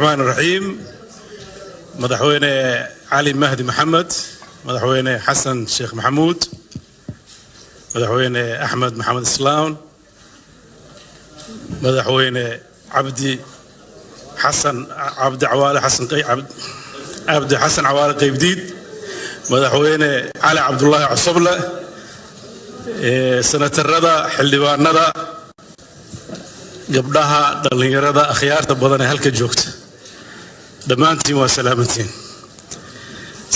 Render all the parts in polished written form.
الرحمن الرحيم. Madaxweyne Cali Mahdi Maxamed, Madaxweyne Xasan Sheekh Maxamuud, Madaxweyne Axmed Maxamed Islaam, Madaxweyne Cabdi Xasan Cabdi Cawaale Xasan, Cabdi Xasan Cawaale Qaybdiid, Madaxweyne Cali Cabdulaahi Cosoble, senatarada, xildhibaanada, gabdhaha, dhallinyarada, akhyaarta badan ee halka joogta, dhammaantiin waa salaamantiin.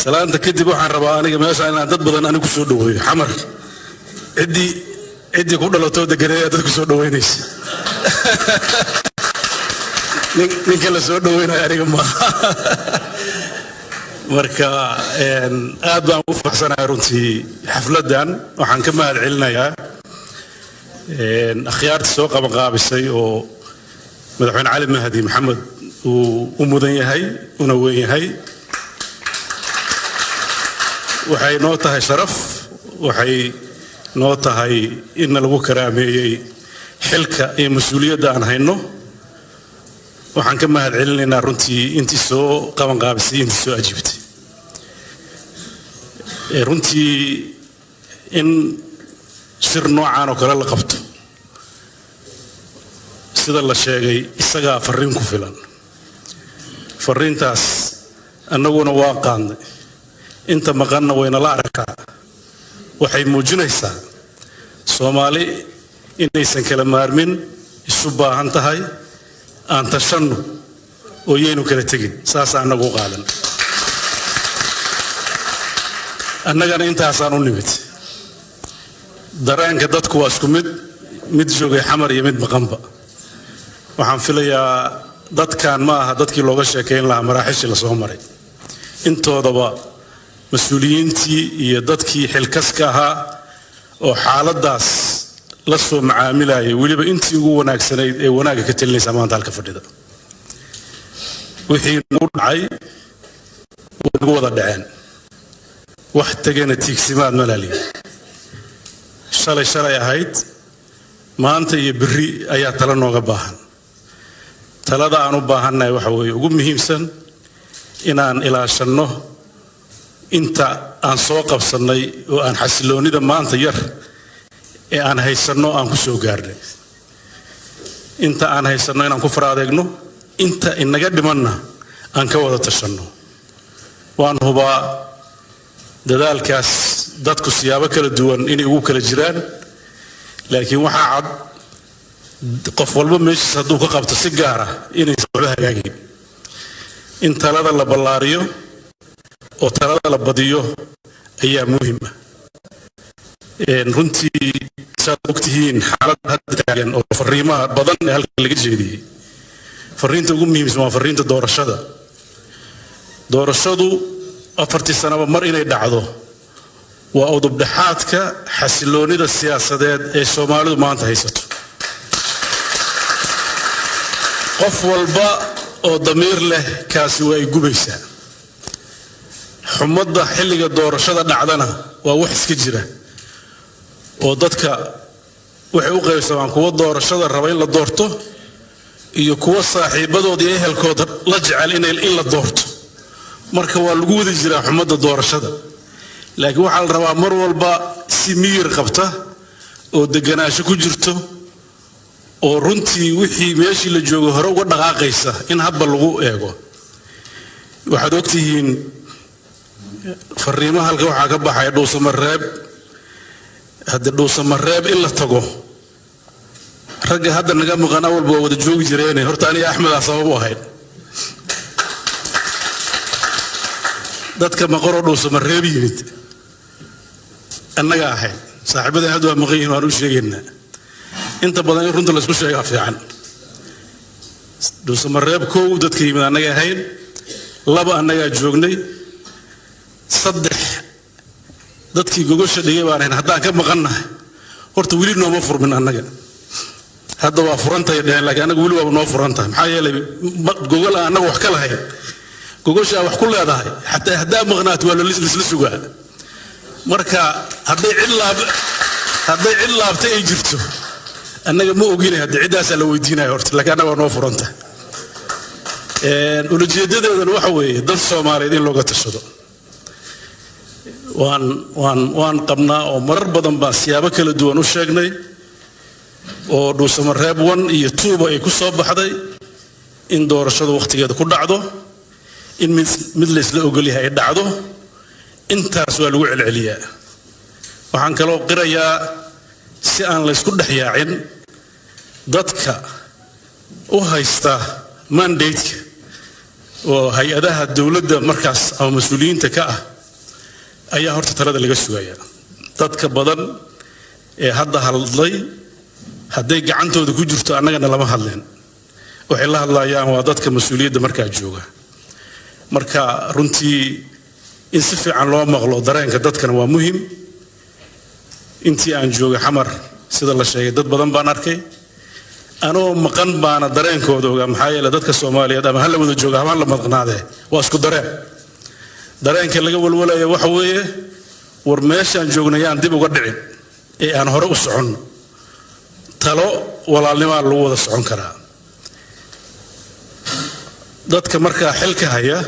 Salaanta kadib, waxaan rabaa aniga meesha inaan dad badan anigu kusoo dhaweeyo. Xamar ciddii ku dhalatoo deganeeya dad kusoo dhaweynaysa. Ninka la soo dhaweynayo aniga maaha. Marka aad baan ugu faraxsanahay runtii xafladdan. Waxaan ka mahad celinayaa akhyaarta soo qabanqaabisay oo Madaxweyne Cali Mahdi Maxamed uu u mudan yahay una weyn yahay. Waxay noo tahay sharaf, waxay noo tahay inna lagu karaameeyey xilka iyo mas-uuliyadda aan hayno. Waxaan ka mahad celinaynaa runtii intii soo qabanqaabisay, intii soo ajiibtay. Runtii in shir noocaan oo kale la qabto, sida la sheegay, isagaa farriin ku filan. Farriintaas annaguna waa qaadnay, inta maqanna waynala arkaa. Waxay muujinaysaa Soomaali inaysan kala maarmin, isu baahan tahay. Aan tashanno oo yaynu kala tegin, saasaa annagu u qaadan. Annagana intaasaan u nimid. Dareenka dadku waa isku mid, mid joogay Xamar iyo mid maqanba. Waxaan filayaa dadkan ma aha dadkii looga sheekayn lahaa maraaxishii lasoo maray. Intoodaba mas-uuliyiintii iyo dadkii xilkaska ahaa oo xaaladdaas la soo macaamilayay, weliba intii ugu wanaagsanayd ee wanaagga ka talinaysa maanta halka fadhida. Wixii nagu dhacay way nagu wada dhaceen, wax tegana tiigsimaad malaaliya. Shalay shalay ahayd, maanta iyo berri ayaa tala nooga baahan. Talada aan u baahannahay waxa weeye ugu muhiimsan inaan ilaashanno inta aan soo qabsannay oo aan xasiloonnida maanta yar ee aan haysanno aan ku soo gaarnay. Inta aan haysanno inaan ku fara adeegno, inta inaga dhimanna aan ka wada tashanno. Waan hubaa dadaalkaas dadku siyaabo kala duwan inay ugu kala jiraan, laakiin waxaa cad qof walba meeshiis hadduu ka qabto si gaara inaysan waxba hagaagayn. In talada la ballaariyo oo talada la badiyo ayaa muhiim ah runtii. Saad ogtihiin, xaaladda hadda taagan oo fariimaha badan ee halka laga jeediyey, fariinta ugu muhiimsan waa fariinta doorashada. Doorashadu 4-tii sanaba mar inay dhacdo waa udubdhexaadka xasiloonida siyaasadeed ee Soomaalidu maanta haysato. Qof walba oo damiir leh kaasi waa ay gubaysaa. Xumadda xilliga doorashada dhacdana waa wax iska jira oo dadka waxay u qaybsamaan kuwa doorashada raba in la doorto iyo kuwa saaxiibadooda iyo ehelkooda la jecel in la doorto. Marka waa lagu wadi jiraa xumadda doorashada, laakiin waxaa la rabaa mar walba si miyir qabta oo deganaansho ku jirto oo runtii wixii meeshii la joogo hore uga dhaqaaqaysa in hadba lagu eego. Waxaad ogtihiin fariimaha halka waxaa ka baxaya Dhuusamareeb. Haddii Dhuusamareeb in la tago, ragga hadda naga maqan awalba waa wada joogi jireene. Horta aniga Axmedaa sabab u ahayd dadka maqanoo Dhuusamareeb yimid, annaga ahayd. Saaxiibadan hadda waa maqan yihin, waan u sheegaynaa. Inta badan in runta laysku sheegaa fiican. Dhuusamareeb kow dadka yimid annaga ahayn, laba annagaa joognay, saddex dadkii gogosha dhigay baan ahayn. Haddaan ka maqannahay, horta weli nooma furmin annaga. Hadda waa furantahay dheheen, laakiin annaga weli waaba noo furan tahay. Maxaa yeelay, gogol aan annaga wax ka lahayn, gogosha aa wax ku leedahay xataa haddaa maqnaato waa laisla sugaa. Marka hadday cid laabtay ay jirto, annaga ma oginay. Haddii ciddaasaa la weydiinaya horta, laakiin annaga waa noo furan tahay. Ulajeedadeedana waxa weeye dad Soomaaliyeed in looga tashado. Waan qabnaa oo marar badan baan siyaabo kala duwan u sheegnay oo Dhuusamareeb 1 iyo 2-ba ay ku soo baxday in doorashadu wakhtigeeda ku dhacdo, in mid laysla ogolyahay ay dhacdo. Intaas waa lagu celceliyaa. Waxaan kaloo qirayaa, si aan laysku dhex yaacin, dadka u haysta mandate-ka oo hay-adaha dowladda markaas ama mas-uuliyiinta ka ah ayaa horta talada laga sugayaa. Dadka badan ee hadda hadlay, hadday gacantooda ku jirto, annagana lama hadleen. Waxay la hadlayaan waa dadka mas-uuliyadda markaa jooga. Marka runtii in si fiican loo maqlo dareenka dadkana waa muhim. Intii aan joogay Xamar, sida la sheegay, dad badan baan arkay. Anoo maqan baana dareenkooda ogaa, maxaa yeele dadka Soomaaliyeed ama hala wada jooga ama hala maqnaadee, waa isku dareen. Dareenka laga walwalaya waxa weeye: war, meeshaan joogna yaan dib uga dhicin ee aan hore u soconno. Talo walaalnimaa lagu wada socon karaa. Dadka markaa xilka haya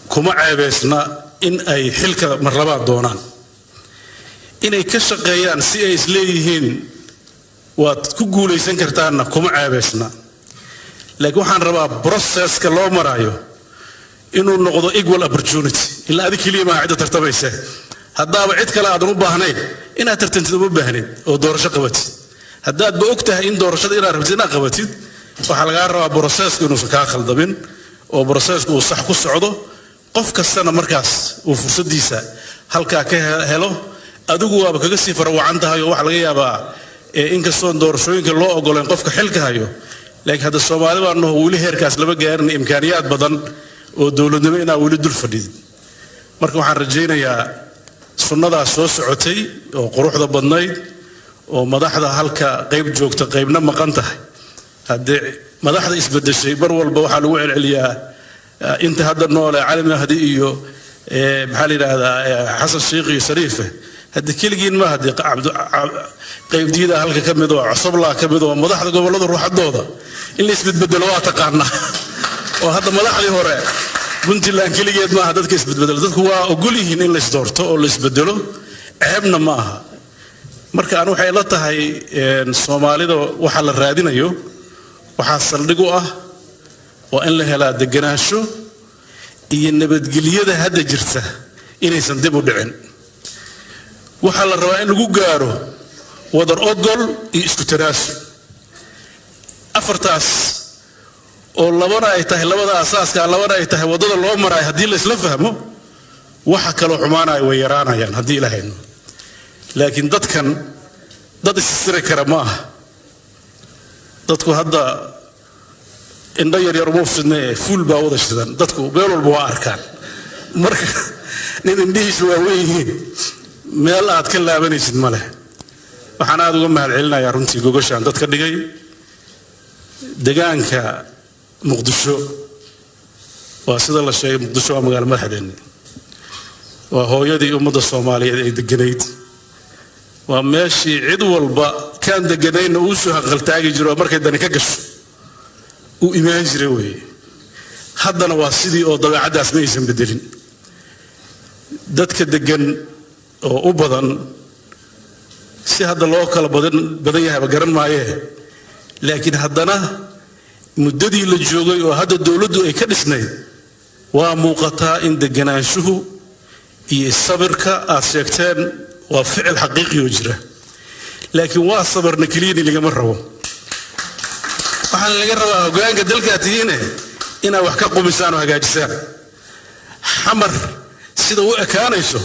kuma ceebaysna in ay xilka marlabaad doonaan, inay ka shaqeeyaan si ay isleeyihiin waad ku guulaysan kartaanna kuma ceebaysna. Laakiin waxaan rabaa process-ka loo maraayo inuu noqdo equal opportunity. Ilaa adig keliya maaha cidda tartamaysa. Haddaaba cid kale aadan u baahnayn inaad tartantid, uma baahnid oo doorasho qabatid. Haddaadba og tahay in doorashada inaad rabtid inaad qabatid, waxaa lagaa rabaa process-ku inuusan kaa khaldamin oo process-ku uu sax ku socdo, qof kastana markaas uu fursaddiisa halkaa ka helo. Adigu waaba kaga sii farawacan tahay oo waxaa laga yaabaa, inkastoon doorashooyinka loo ogoleen qofka xilka hayo, laakiin hadda Soomaali baa naho, weli heerkaas lama gaarin, imkaaniyaad badan oo dowladnimo inaa weli dul fadhidin. Marka waxaan rajaynayaa sunnadaas soo socotay oo quruxda badnayd oo madaxda halka qayb joogta qaybna maqan tahay. Haddee madaxda isbedeshay mar walba waxaa lagu celceliyaa inta hadda noole, Cali Mahdi iyo maxaa la yidhaahdaa, Xasan Sheikh iyo Shariife. Hadde keligiin ma haddee, qaybdiyada halka ka mid oo Cosoblaa ka mid oo madaxda gobollada ruuxadooda in la isbedbedelo waa taqaanaa. Oo hadda madaxdii hore Puntland keligeed maaha dadka isbedbedelo. Dadku waa ogol yihiin in la isdoorto oo la isbedelo, ceebna ma aha. Marka aan waxay la tahay, Soomaalida waxa la raadinayo waxaa saldhig u ah waa in la helaa deganaansho iyo nabadgelyada hadda jirta inaysan dib u dhicin. Waxaa la rabaa in lagu gaaro wadar ogol iyo isku tanaasul. Afartaas oo labana ay tahay labada asaaska, labana ay tahay waddada loo maraayo, haddii la isla fahmo, waxa kaloo xumaanaya way yaraanayaan haddii Ilaahayno. Laakiin dadkan dad isistiri kara ma aha. Dadku hadda indho yaryar uma fidne, fuul baa wada shidan. Dadku meel walba waa arkaan. Marka nin indhihiisu waaweyn yihiin, meel aad ka laabanaysid ma leh. Waxaan aada uga mahad celinayaa runtii gogashaan dadka dhigay. Degaanka Muqdisho waa sida la sheegay, Muqdisho waa magaalo madaxdeenni, waa hooyadii ummadda Soomaaliyeed ay deganayd, waa meeshii cid walba kaan deganaynna uu soo hanqaltaagi jiro oo markay dani ka gasho uu imaan jiray weeye. Haddana waa sidii oo dabeecaddaas ma aysan bedelin. Dadka degan oo u badan, si hadda loo kala badan yahayba garan maayee, laakiin haddana muddadii la joogay oo hadda dowladdu ay ka dhisnayd, waa muuqataa in deganaanshuhu iyo sabirka aad sheegteen waa ficil xaqiiqi oo jira. Laakiin waa sabarna keliyani lagama rabo. Waxaana laga rabaa hoggaanka dalkaa tihiine inaad wax ka qumisaan oo hagaajisaan. Xamar sida u ekaanayso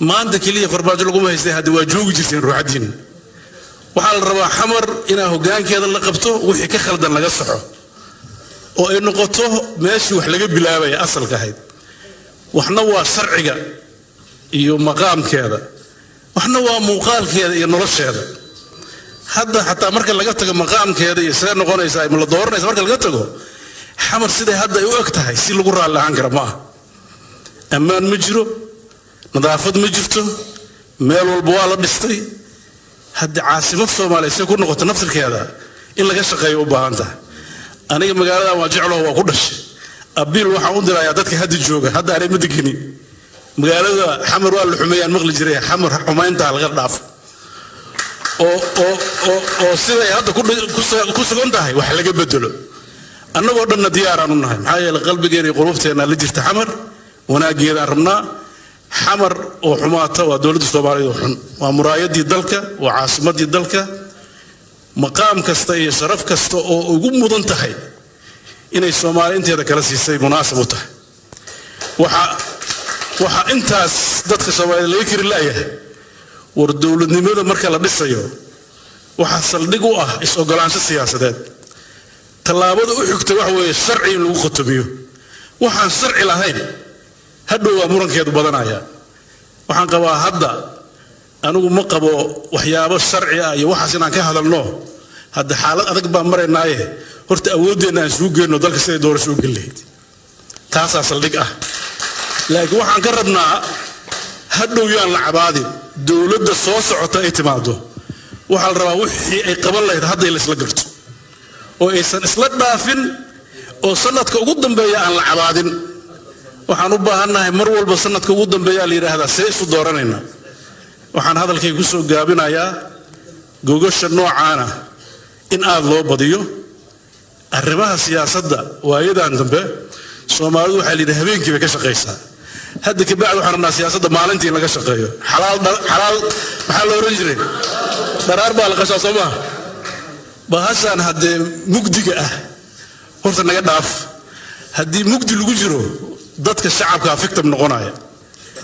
maanta keliya Farmaajo laguma haystay, hadda waa joogi jirteen ruuxaddiin. Waxaa la rabaa Xamar inaa hoggaankeeda la qabto, wixii ka khaldan laga saxo, oo ay noqoto meeshii wax laga bilaabaya asalka ahayd. Waxna waa sharciga iyo maqaamkeeda, waxna waa muuqaalkeeda iyo nolosheeda. Hadda xataa marka laga tago maqaamkeeda iyo see noqonaysaa, ma la dooranaysa, marka laga tago, Xamar siday hadda ay u eg tahay si lagu raalli ahaan kara ma aha. Ammaan ma jiro, nadaafad ma jirto, meel walba waa la dhistay. Haddii caasimad Soomaaliya say ku noqoto, naftirkeeda in laga shaqeeyo u baahan tahay. Aniga magaaladan waa jeclaho, waa ku dhashay. Abiil waxaan u dirayaa dadka hadda jooga. Hadda anay ma degeni magaalada Xamar. Waa la xumeeyaan maqli jiray. Xamar xumayntaa laga dhaafo oo oo oo oo siday hadda ku sugan tahay wax laga bedelo. Annagoo dhanna diyaaraan u nahay, maxaa yeelay qalbigeena iyo qulubteenna la jirta Xamar. Wanaaggeedaan rabnaa. Xamar oo xumaata waa dowladda Soomaaliyeed oo xun. Waa muraayadii dalka, waa caasimadii dalka. Maqaam kasta iyo sharaf kasta oo ugu mudan tahay inay Soomaali inteeda kala siisay munaasab u tahay. Waxaa intaas dadka Soomaaliyed laga kari la'yahay. War, dowladnimada marka la dhisayo waxaa saldhig u ah is-ogolaansho siyaasadeed. Tallaabada u xigta waxa weeye sharci in lagu khatomiyo. Waxaan sharci lahayn hadhow waa murankeedu badanaya. Waxaan qabaa hadda, anigu ma qabo waxyaabo sharci ah iyo waxaas inaan ka hadalno hadda. Xaalad adag baan maraynaaye, horta awooddeenna aan isugu geenno dalka siday doorasho u geli lahayd. Taasaa saldhig ah. Laakiin waxaan ka rabnaa, hadhow yaan la cabaadin. Dowladda soo socota ay timaado, waxaa la rabaa wixii ay qaban lahayd hadda in la isla garto oo aysan isla dhaafin, oo sanadka ugu dambeeya aan la cabaadin. Waxaan u baahannahay mar walba sanadka ugu dambeeya la yidhaahdaa, see isu dooranaynaa? Waxaan hadalkay ku soo gaabinayaa, gogasha noocaana in aad loo badiyo. Arrimaha siyaasadda waayadan dambe Soomaalidu waxaa la yidhi habeenkii bay ka shaqaysaa. Hadda kabacdi waxaan rabnaa siyaasadda maalintii in laga shaqeeyo. Xalaal xalaal maxaa la oran jiray? Dharaar baa la qashaa, soo maaha? Bahashaan haddee mugdiga ah horta naga dhaaf. Haddii mugdi lagu jiro, dadka shacabkaa victim noqonaya.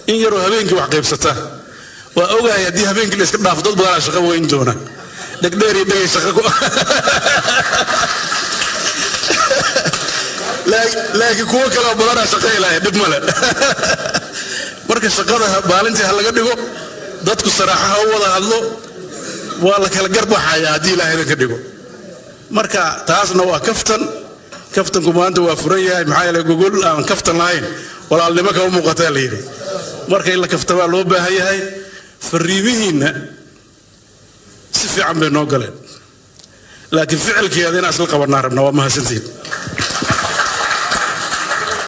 In yaroo habeenkii wax qaybsata waa ogahay. Haddii habeenkii la iska dhaafo, dad badanaa shaqo weyn doona. Dhegdheer iyo dhegay shaqa ku, laakiin kuwo kaleo badanaa shaqo helaya, dhib male. Marka shaqada maalintii ha laga dhigo, dadku saraaxa ha u wada hadlo, waa la kala garbaxaya haddii Ilaahay ka dhigo. Marka taasna waa kaftan. Kaftanku maanta waa furan yahay, maxaa yeelay gogol aan kaftan lahayn walaalnimo kama muuqataa la yidhi. Marka in la kaftamaa loo baahan yahay. Fariimihiinna si fiican bay noo galeen, laakiin ficilkeeda inaan isla qabanaa rabnaa. Waa mahadsantihiin.